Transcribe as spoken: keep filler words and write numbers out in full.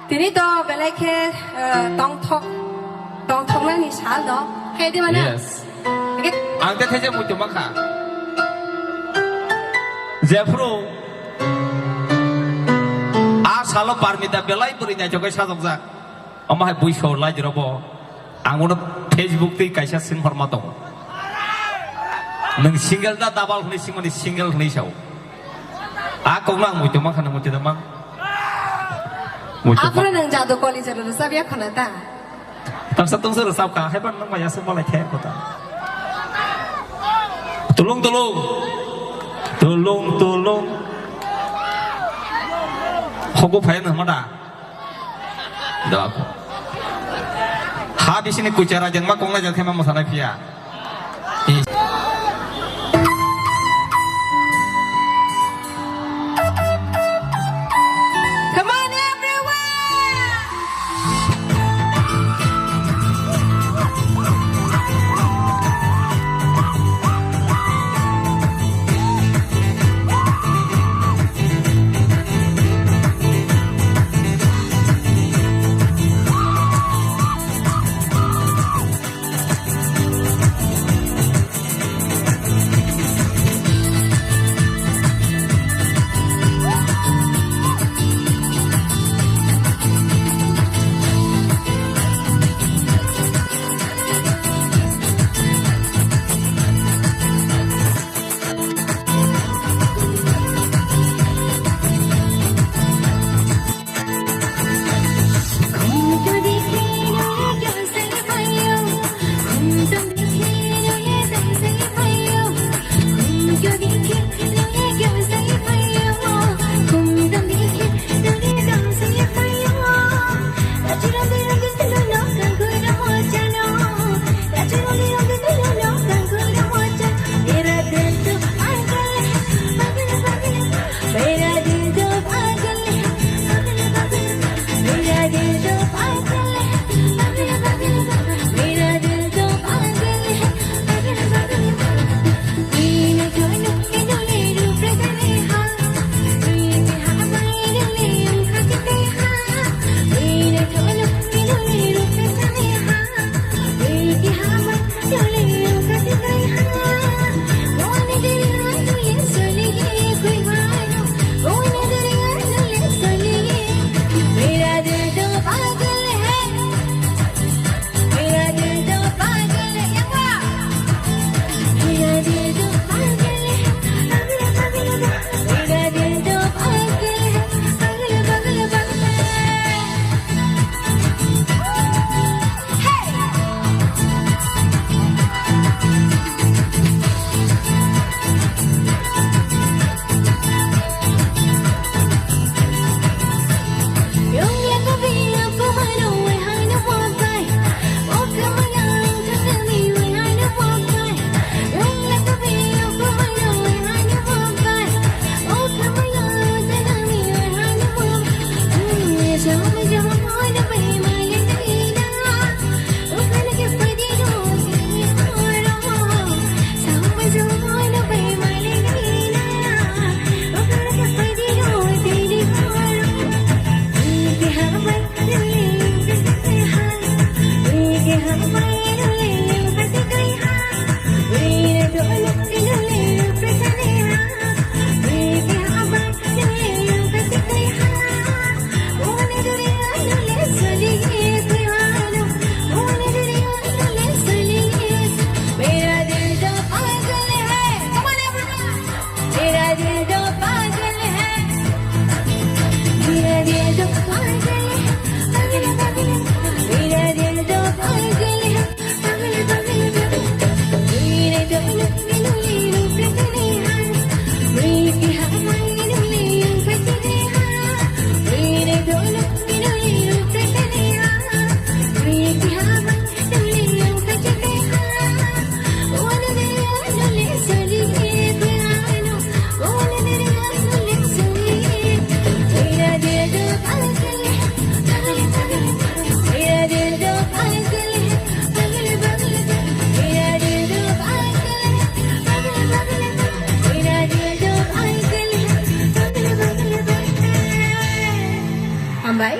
Tini to belai khe, eh, tongthok, tongthoknani sal no. Khe di mano? Yes. Oke. Ang te these muitu makha. Jephru a salo Parmita belai bwrwi naithok khe sajokjak. Omo hai bui sor lai jero bo. Ang uno Facebook tei kaisa sing horma tongo. Nwng single da double hwnwi singmani single hwnwi sao. A kokno ang muitu mankha, nwng muitu da mang. Muitu aphuru mankha. Nwng jadu koli jadu rwchap ya khwna ta? Tamsa tungsa rwchap kha, haiban nwng maya se malai khe kota. Tulung tulung. Tulung tulung. Hogo phai nwng ma da? Dok. Ha bisini kuchara jengma kongna jeng thema mosanai phiya. Is. Come on, everyone! Hambai.